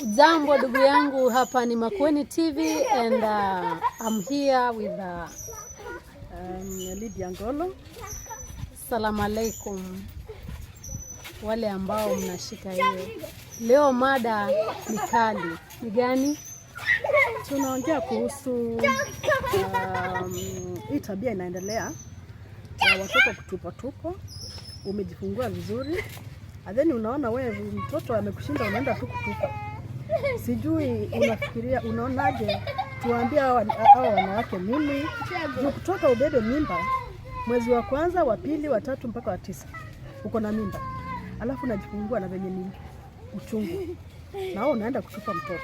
Jambo ndugu yangu, hapa ni Makueni TV and I'm here with Lydia Ngolo. Salaam alaikum wale ambao mnashika hiyo. Leo mada ni kali. Ni gani? Tunaongea kuhusu hii tabia inaendelea ya watoto kutupwa tupwa. Umejifungua vizuri and then unaona wewe mtoto amekushinda, unaenda tu kutupa. Sijui unafikiria, unaonaje? Tuwaambie hawa wanawake nini? Juu kutoka ubebe mimba mwezi wa kwanza, wa pili, wa tatu mpaka wa tisa uko na mimba, alafu unajifungua na venye ni uchungu, na wewe unaenda kutupa mtoto.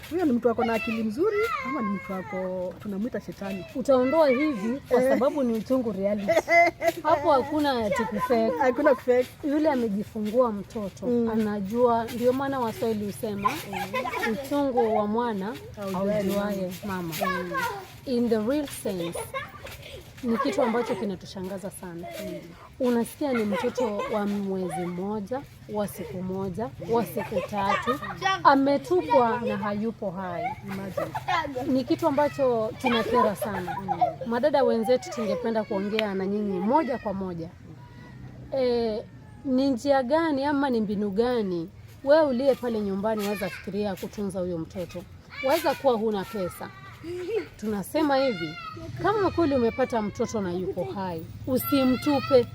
Huyo ni mtu ako na akili mzuri ama ni mtu ako tunamwita shetani? Utaondoa hivi kwa sababu ni uchungu reality. Hapo hakuna ati kufake. Hakuna kufake. Yule amejifungua mtoto anajua, ndio maana Waswahili husema uchungu wa mwana Haujuaye aujuaye mama. In the real sense ni kitu ambacho kinatushangaza sana. Unasikia ni mtoto wa mwezi mmoja, wa siku moja, wa siku 3 ametupwa na hayupo hai. Imagine. Ni kitu ambacho kinakera sana. Madada wenzetu, tungependa kuongea na nyinyi moja kwa moja. Ni njia gani ama ni mbinu gani wewe uliye pale nyumbani waweza fikiria kutunza huyo mtoto? Waweza kuwa huna pesa. Tunasema hivi, kama kweli umepata mtoto na yuko hai, usimtupe.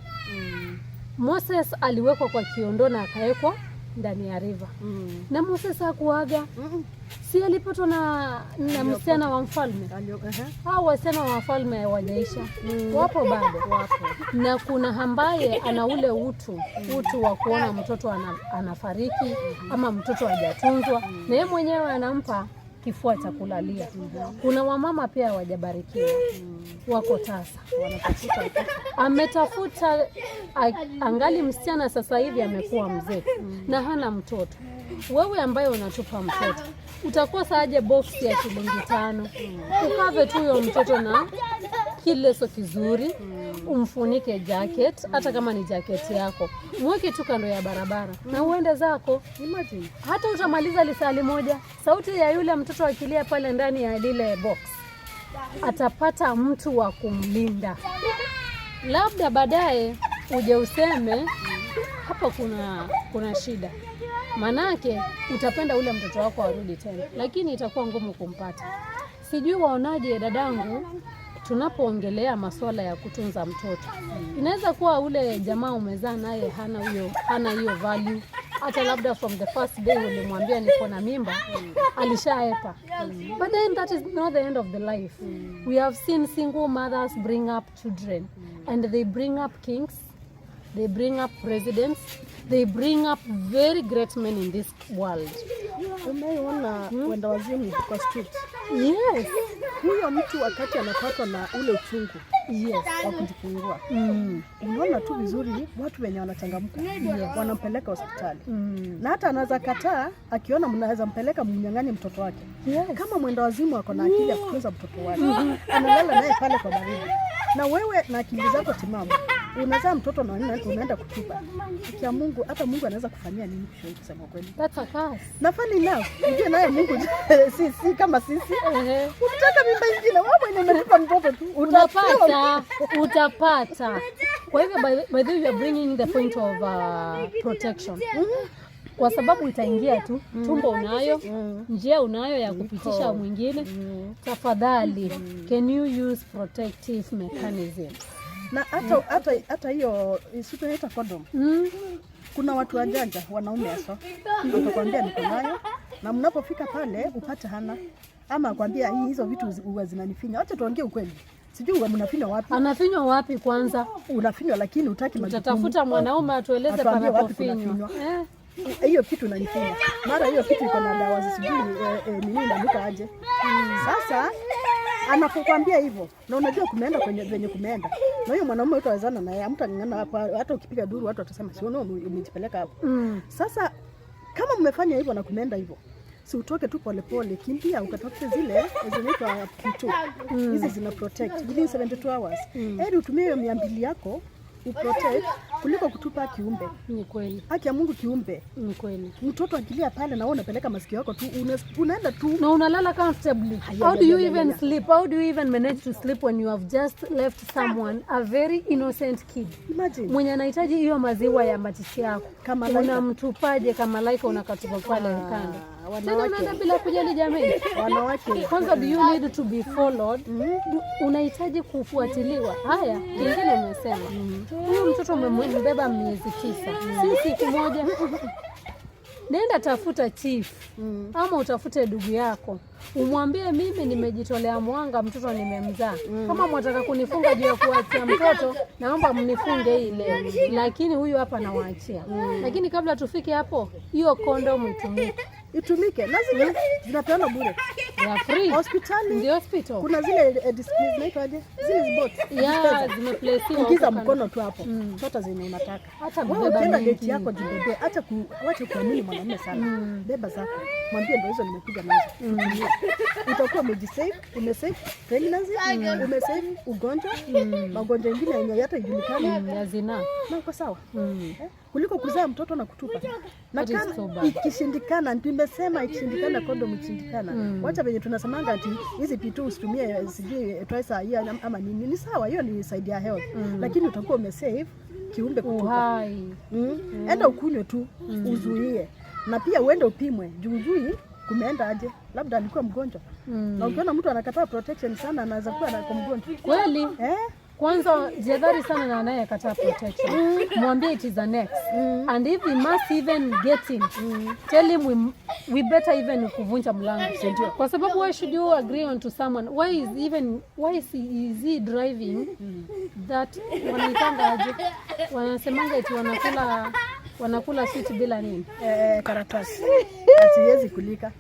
Moses aliwekwa kwa kiondo na akawekwa ndani ya river. Na Moses hakuaga. Si alipatwa na msichana wa mfalme? Hao wasichana wa wafalme hawajaisha, wapo bado. Wapo. Na kuna ambaye ana ule utu wa kuona mtoto anafariki ama mtoto hajatunzwa na yeye mwenyewe anampa kifua cha kulalia. Kuna wamama pia hawajabarikiwa, wako tasa, Wanatafuta watoto. Ametafuta angali msichana, sasa hivi amekuwa mzee na hana mtoto. Wewe ambaye unatupa mtoto utakosa aje box ya shilingi 5 ucover tu huyo mtoto na kileso kizuri, umfunike jacket, hata kama ni jacket yako, mweke tu kando ya barabara na uende zako. Imagine. Hata utamaliza lisali moja, sauti ya yule mtoto akilia pale ndani ya lile box, atapata mtu wa kumlinda. Labda baadaye uje useme hapa kuna shida, manake utapenda ule mtoto wako arudi tena, lakini itakuwa ngumu kumpata. Sijui waonaje dadangu, tunapoongelea masuala ya kutunza mtoto, inaweza kuwa ule jamaa umezaa naye hana hiyo value. Hata labda from the first day ulimwambia niko na mimba, alishaepa. But then that is not the end of the life. We have seen single mothers bring up children and they bring up kings, they bring up presidents, they bring up very great men in this world. Umeona wenda wazimu kwa street? Yes. Huyo mtu wakati anapatwa na ule uchungu wa kujifungua, unaona tu vizuri watu wenye wanachangamka wanampeleka hospitali na hata anaweza kataa akiona mnaweza mpeleka mnyang'anye mtoto wake. Kama mwenda wazimu ako na akili ya kutunza mtoto wake, analala naye pale kwa baridi, na wewe na akili zako timamu unazaa mtoto na unaenda kutupa. Kia Mungu, hata Mungu anaweza kufanyia nini kusema kweli? That's a curse. Na funny enough, ujue naye Mungu si kama sisi. Ukitaka mimba ingine, wewe mwenye umetupa mtoto tu utapewa. Utapata, utapata. Kwa hivyo by the way, you are bringing the point of protection, kwa sababu itaingia tu tumbo, unayo njia, unayo ya kupitisha mwingine. Tafadhali, can you use protective mechanisms? Na hata hiyo si tunaita condom. Kuna watu wajanja, wanaume haswa, watakwambia niko nayo, na mnapofika pale upate hana, ama akwambia hii hizo vitu huwa zinanifinya. Wacha tuongee ukweli, sijui huwa mnafinywa wapi. Anafinywa wapi kwanza? Unafinywa lakini utaki majukumu. Utatafuta mwanaume atueleze Atuambie wapi panapofinywa. kunafinywa. Eh. Hiyo kitu inanifinya, mara hiyo kitu iko na dawa sijui nini inanuka aje. Sasa anapokuambia hivyo na unajua kumeenda kwenye venye kumeenda, na huyo mwanaume utawezana naye, hamtang'ang'ana hapo. Hata ukipiga duru watu watasema si unaona umejipeleka hapo. Sasa kama mmefanya hivyo na kumeenda hivyo, si utoke tu polepole, kimbia ukatafute zile zinaitwa P2, hizi zina protect within 72 hours. Heri utumie hiyo 200 yako. Uprotect kuliko kutupa kiumbe. Ni kweli. Haki ya Mungu, kiumbe. Ni kweli. Mtoto akilia pale na wewe unapeleka masikio yako tu, unaenda tu. Na unalala comfortably. Aya, How do you ya, ya, even ya. Sleep? How do you even manage to sleep when you have just left someone, a very innocent kid, Imagine. mwenye anahitaji hiyo maziwa ya matiti yako? Kama malaika. Unamtupaje kama malaika, unakatupa pale kando? Tena Wanawake. unaenda bila kujali, jamani. Wanawake. Kwanza, do you need to be followed? Unahitaji kufuatiliwa? Haya, kingine umesema huyu mtoto umembeba miezi 9, si siku moja. Nenda tafuta chief ama utafute ndugu yako, umwambie, "Mimi nimejitolea mwanga, mtoto nimemzaa. Kama mwataka kunifunga juu ya kuachia mtoto, naomba mnifunge hii leo, lakini huyu hapa nawaachia." Lakini kabla tufike hapo, hiyo kondomu itumike. Itumike, na zingine zinapeanwa bure Ya free. Hospitali. The hospital. Kuna zile zinaitwaje, zile box. Yeah, zimeplaciwa Ingiza huko kando. mkono tu hapo, chota zenye unataka. Hata Wewe kubeba ukienda mingi. date yako, jibebe. Acha ku, wacha kuamini mwanamume sana. Beba zako, mwambie ndo hizo nimekuja nazo. Tumia. Utakuwa umejisave, umesave pregnancy, umesave ugonjwa, magonjwa mengine yenye hata ijulikani, Ya zinaa. na uko sawa. Eh, kuliko kuzaa mtoto na kutupa. Na That is kama so bad. ikishindikana, nimesema ikishindikana, condom ikishindikana, wacha venye tunasemanga ati hizi P2 usitumie sijui twice a year ama nini, ni sawa, hiyo ni side ya health, lakini utakuwa umesave kiumbe kutupa. Uhai. Enda ukunywe tu uzuie, na pia uende upimwe juu ujui kumeenda aje, labda alikuwa mgonjwa. Na ukiona mtu anakataa protection sana, anaweza kuwa anako mgonjwa. Kweli. Eh? Kwanza jihadhari sana na anayekataa protection. Mwambie it is an ex. And if he must even get in, tell him we better even kuvunja mlango. Kwa sababu why should you agree on to someone? Why is he driving that, wanaitanga aje? Wanasemanga eti wanakula sweet bila nini? Eh, karatasi hatiwezi kulika.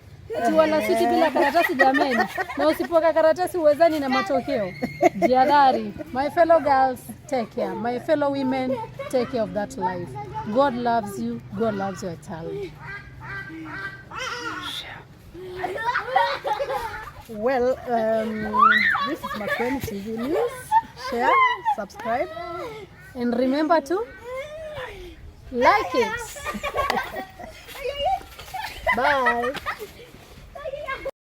Ati wala switi bila karatasi, jameni, na usipoweka karatasi uwezani na matokeo. Jihadhari, my fellow girls, take care. My fellow women, take care of that life. God loves you. God loves your child. Well, this is Makueni TV News. Share, subscribe. And remember to like it. Bye.